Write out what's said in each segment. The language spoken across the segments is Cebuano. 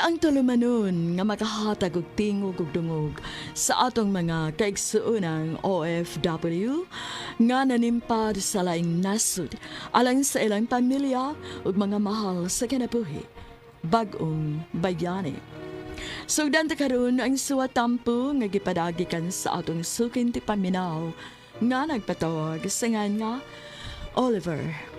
ang tulumanon nga makahatag og tingog ug dungog sa atong mga kaigsuonang OFW nga nanimpad sa laing nasod alang sa ilang pamilya ug mga mahal sa kinabuhi. Bag-ong bayani. Sugdan ta karon ang suwatampo nga gipadagikan sa atong sukin ti paminaw nga nagpatawag sa ngan nga Oliver.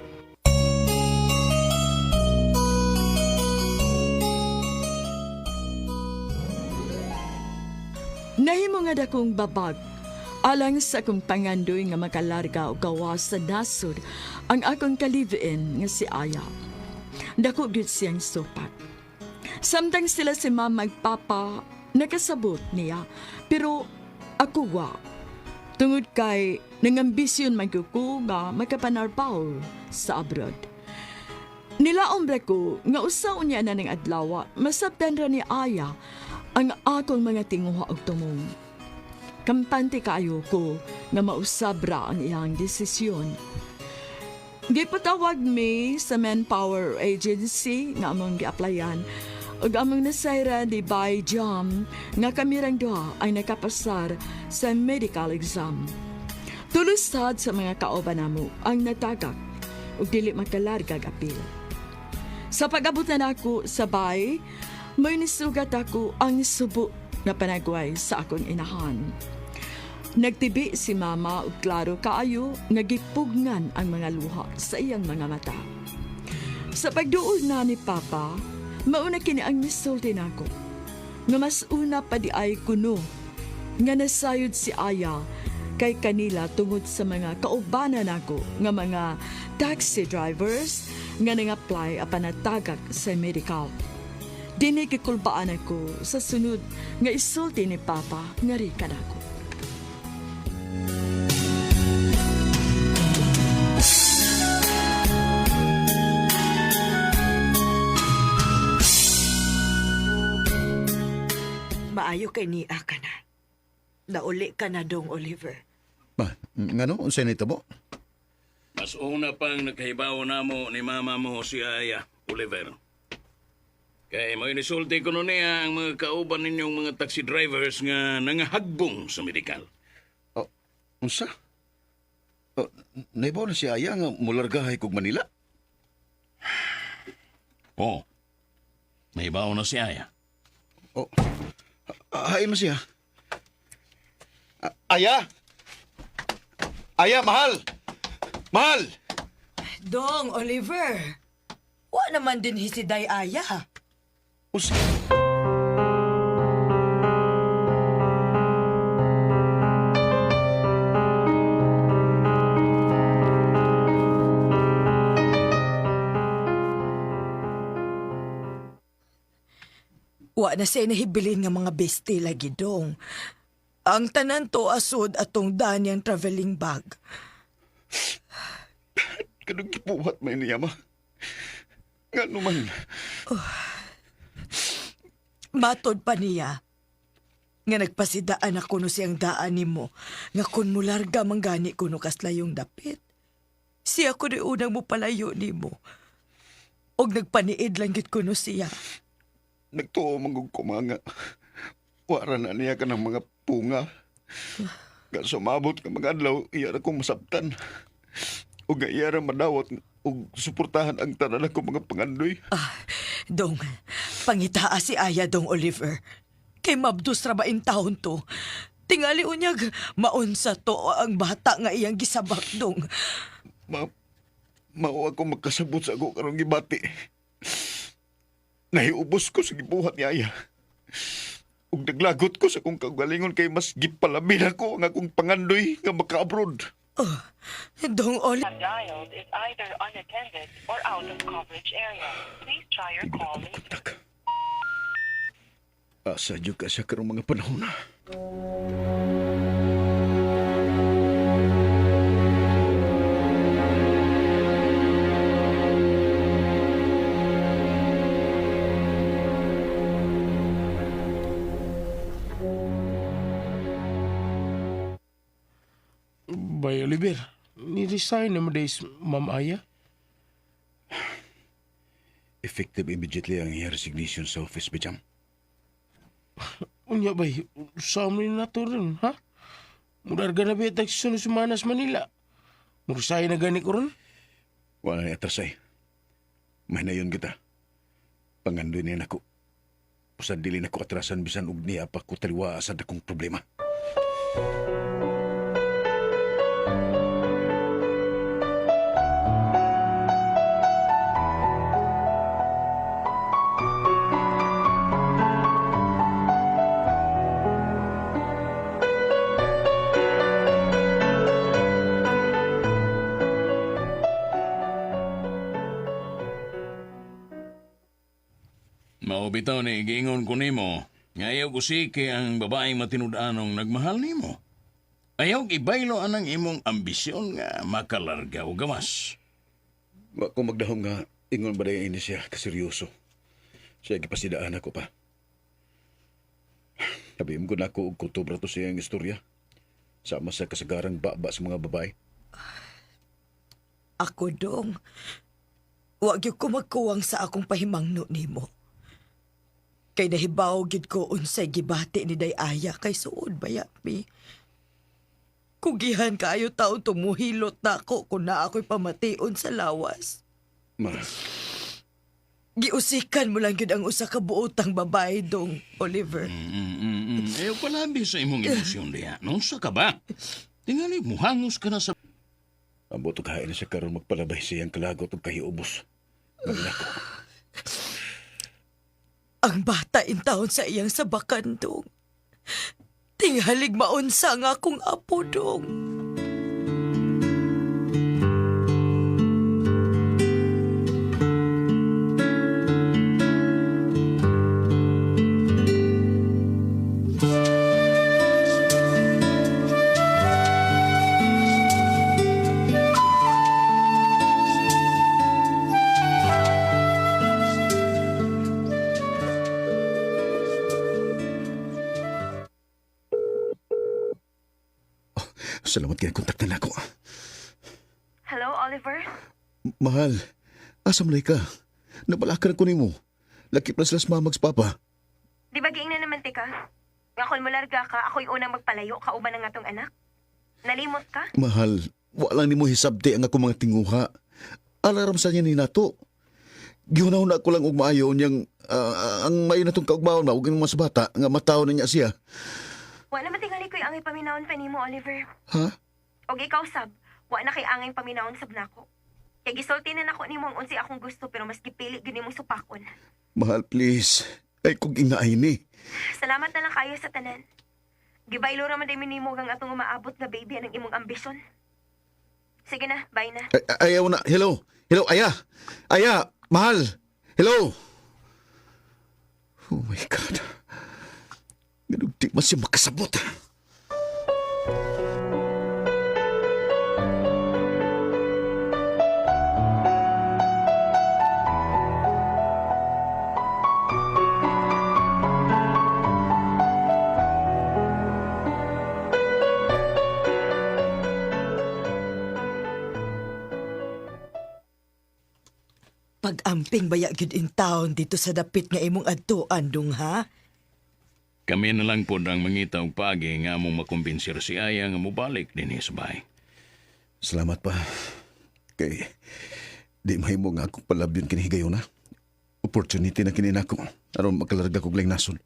Nahimo nga dakong babag alang sa akong pangandoy nga makalarga og gawas sa nasod ang akong ka-live-in nga si Aya. Dako gyud siyang supak. Samtang sila si mama ug papa, nakasabot niya. Pero ako wa. Tungod kay nangambisyon man gyud ko nga makapanarbaho sa abroad. Nilaom ra ko nga usa unya na ning adlaw, masabtan ra ni Aya ang akong mga tinguha og tumong. Kampante kaayo ko nga mausab ra ang iyang desisyon. Gipatawag mi sa Manpower Agency nga among giaplayan ug among nasayra ni Bay Jam nga kami rang duha ay nakapasar sa medical exam. Tulos sad sa mga kauban namo ang natagak ug dili makalargag apil. Sa pag-abot na nako sa bay, may nisugat ako ang subo nga panagway sa akong inahan. Nagtibi si mama ug klaro kaayo nga gipugnan ang mga luha sa iyang mga mata. Sa pagduol na ni Papa, mauna kini ang misulti nako. Nga mas una pa di ay kuno nga nasayod si Aya kay kanila tungod sa mga kaubanan nako nga mga taxi drivers nga nang-apply apan natagak sa medical. Dini gikulbaan ako sa sunod nga isulti ni Papa nga rika nako. Maayo kay niya ka na. Nauli ka na dong, Oliver. Ba, ngano? Unsay nitabo? Mas una pang nagkahibaw namo ni mama mo si Aya, Oliver. Kay mo inisulti ko nun niya ang mga kauban ninyong mga taxi drivers nga nangahagbong sa medikal. Oh, unsa? Oh, naibaw na si Aya nga mulargahay kog Manila? Oo. Nahibaw na si Aya. Oh, hain mo siya. Aya! Aya, mahal! Mahal! Dong, Oliver. Wa naman din hisiday Aya. Unsa? Wa na siya nahibilin nga mga bestie lagi, dong. Ang tanan to asod atong danyang traveling bag. Kanong gibuhat may niya, ma? Ngano man? Matod pa niya nga nagpasidaan ako no siyang daan nimo nga kun mularga manggani kuno kaslayong dapit. Siya ko ni unang mo palayo nimo. Og nagpaniid lang gid kuno siya. Nagtuo man gud ko mga. Wara na niya ka ng mga punga. Nga sumabot nga mga adlaw, iya ra kong masabtan. Ug nga iya ra madawat ug suportahan ang tanan ko mga pangandoy. Ah, dong, pangitaa si Aya, dong Oliver. Kay mabdos ra ba in taon to? Tingali unyag, maunsa to ang bata nga iyang gisabak, dong. Ma, mao ako magkasabot sa ako karong gibati. Nahiubos ko sa gibuhat ni Aya. Ug naglagot ko sa akong kaugalingon kay mas gipalabi ako ang akong pangandoy nga maka-abroad. Oh, dong Oliver. Dialed is either unattended or out of coverage area. Please try your Hindi na call ko later. makontak. Asa jud ka siya karong mga panahon na. Bay Oliver, ni-resign na mo days, Ma'am Aya. Effective immediately ang iyang resignation sa office, Bicham. Unya bay, sa amin na to rin, ha? Mudarga na ba yung sunod sumana sa Manila? Murasay na gani ko ron? Wala ni atrasay. Mahinayon kita. Pangandoy niya nako. Usad dili nako atrasan bisan og niya pa ko taliwa sa dakong problema. Mao bitaw ni giingon ko nimo nga ayaw ko siki ang babaeng matinud-anong nagmahal nimo. Ayaw ibaylo anang imong ambisyon nga makalarga o gawas. Wa ko magdahom nga ingon ba dayon ini siya kaseryoso. Siya gipasidaan ako pa. Sabihin ko na ako og kutubra to siyang istorya. Sama sa kasagarang baba sa mga babae. Ako dong. Wa gyud ko magkuwang sa akong pahimangno nimo. Kay nahibaw gyud ko unsay gibati ni Day Aya kay suod baya mi. Kugihan kaayo taon tumuhilot na ako kung naa ako'y pamation sa lawas. Ma, Giusikan mo lang gyud ang usa ka buotang babae dong, Oliver. Ayaw palabi sa imong emosyon diha. Nunsa ka ba? Tingali, muhangos ka na sa. Ambot og hain siya karon magpalabay siyang kalagot og kahiubos. Nako. Ang bata intawon sa iyang sabakan dong. Tinghalig maunsa nga akong apo dong. Salamat kay kontaktan nako. Hello, Oliver? Mahal, asa man ka? Nabalakan ko nimo. Laki plus las mamags papa. Di ba giingnan naman tika? Nga kung mularga ka, ako'y unang magpalayo kauban ng atong anak. Nalimot ka? Mahal, wala nimo hisabti ang akong mga tinguha. Alaram sa niya ni nato. Gihuna-huna ko lang og maayo niyang ang maayo natong kaugmaon ba ug ang mga sa bata nga mataw na niya siya. Wa naman tingali ko'y angay paminawon pa nimo, Oliver. Ha? Og ikaw, sab, wa na kay angay paminawon sab nako. Kay gisulti na nako nimo ang unsay akong gusto pero mas gipili gyud nimong supakon. Mahal, please. Ay kung ingaay ni. Salamat na lang kayo sa tanan. Gibaylo ra man day nimo ang atong umaabot nga baby anang imong ambisyon. Sige na, bye na. Ay, ayaw na. Hello. Hello, Aya. Aya, mahal. Hello. Oh my God. Ganun di man siya makasabot. Pag-amping baya gyud in town dito sa dapit nga imong adtuan dong ha? Kami na lang po ang mangita og paagi nga among makumbinsir si Aya nga mobalik dinhi sa bahay. Salamat pa. Kay di mahimo nga akong palabyon kini higayon na. Opportunity na kini nako aron makalarga kog laing nasod.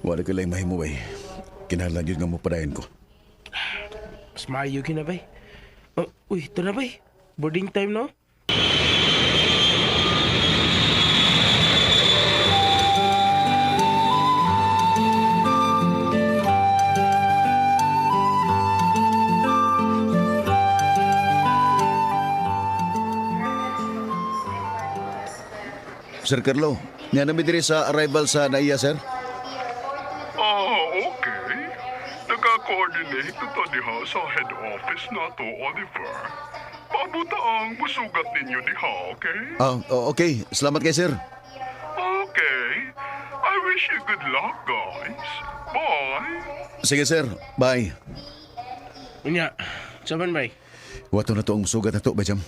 Wala ko lang mahimo bay. Kinahanglan yun nga mo padayon ko. Mas maayo na bay. Oh, uy, ito na bay. Boarding time, no? Sir Carlo, niya nami diri sa arrival sa NAIA, sir. Ah, okay. Nagka-coordinate na to. diha sa head office nato, Oliver. Pabuta ang musugat ninyo diha, okay? Ah, okay. Salamat kay sir. Okay. I wish you good luck, guys. Bye. Sige sir, bye. Unya, saban bay. Wato na to ang sugat na to, Bajam.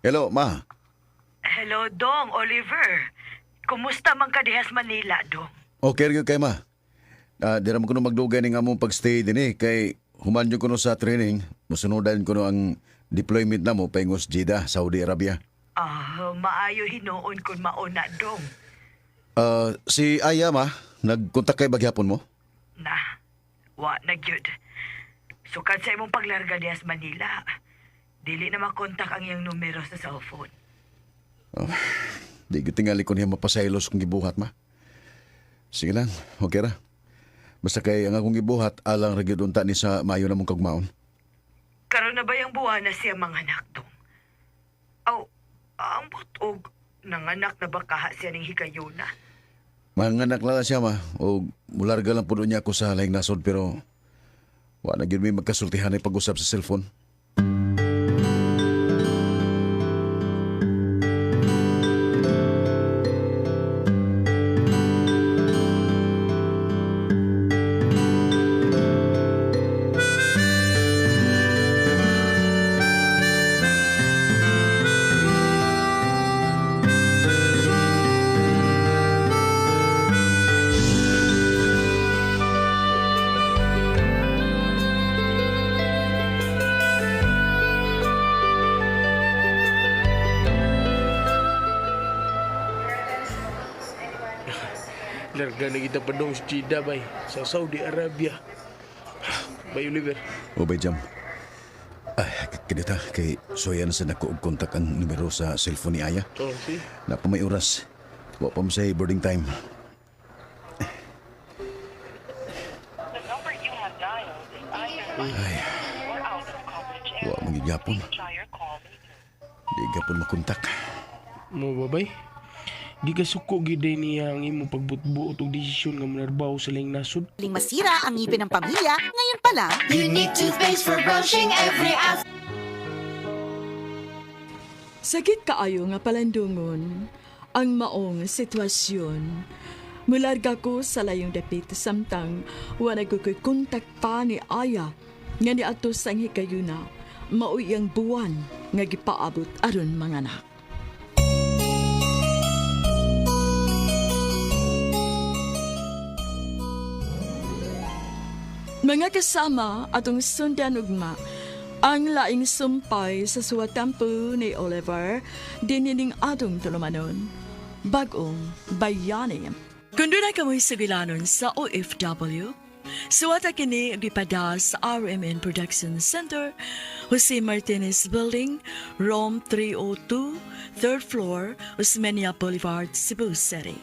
Hello, ma. Hello, Dong, Oliver. Kumusta man ka dihas Manila, Dong? Okay rin kay ma. Ah, di ra mo kuno magdugay ning among pagstay dinhi kay human jud kuno sa training, mosunodan kuno ang deployment namo paingos Jeddah, Saudi Arabia. Ah, maayo hinuon kun mauna, Dong. Ah, si Aya ma, nagkontak kay bagyapon mo? Na, wa na gyud. Sukad sa imong paglarga dihas Manila, dili na makontak ang iyang numero sa cellphone. Di gyud tingali ko niya mapasaylos kung gibuhat ma. Sige lang, okay ra. Basta kay ang akong gibuhat alang ra gyud unta ni sa maayo namong kagmaon. Karon na ba yung buwan na siya mga anak, Dong? Aw, ang butog, nanganak na ba kaha siya ning higayuna? Manganak lang siya ma o mularga lang puno niya ako sa laing nasod pero wa na gyud mi magkasultihan ay pag-usap sa cellphone. Larga na kita pa dong sa Jeddah bay, sa Saudi Arabia. Bay Oliver. O bay jam. Ay, kadita kay soyan sa nako og kontak ang numero sa cellphone ni Aya. Oh, see? Na pa may oras. Wa pa mo sa boarding time. The number you have dialed is either or out of coverage Wa area. man gyud gyapon. Please try your call later. Di gyapon makontak. Mo ba bay? Di ka suko gid day niya ang imong pagbutbuot og desisyon nga manarbaho sa laing nasod. Ling masira ang ngipin ng pamilya, ngayon pa lang, Sakit kaayo nga palandungon ang maong sitwasyon. Mularga ko sa layong dapit samtang wala ko ko'y kontak pa ni Aya nga niadto sa hikayuna maoy ang buwan nga gipaabot aron manganak. Mga kasama atong sundan ugma, ang laing sumpay sa suwatampo ni Oliver, dinining atong tulumanon, bagong bayani. Kung doon ay kamoy sugilanon sa OFW, suwata kini og gipada sa RMN Production Center, Jose Martinez Building, Room 302, third floor, Osmeña Boulevard, Cebu City.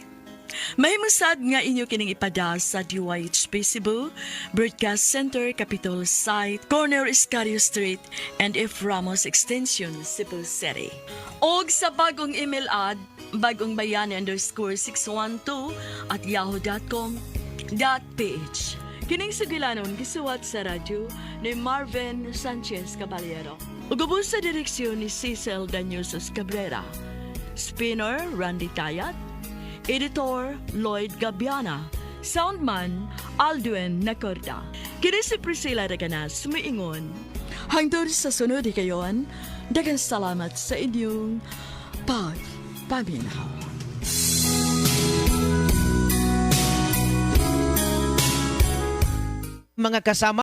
Mahimusad nga inyo kining ipada sa DYHP Cebu, Broadcast Center, Capitol Site, Corner Escario Street, and F. Ramos Extension, Cebu City. Og sa bagong email ad, bagongbayani_612@yahoo.com.ph. Kining sugilanon gisuwat sa radyo ni Marvin Sanchez Caballero. Ug ubos sa direksyon ni Cecil Danyusos Cabrera. Spinner Randy Tayat, Editor Lloyd Gabiana, Soundman Aldwin Nacorda. Kini si Priscilla Reganas, sumiingon. Hangtod sa sunod kayon, daghang salamat sa inyong pagpaminaw. Mga kasama.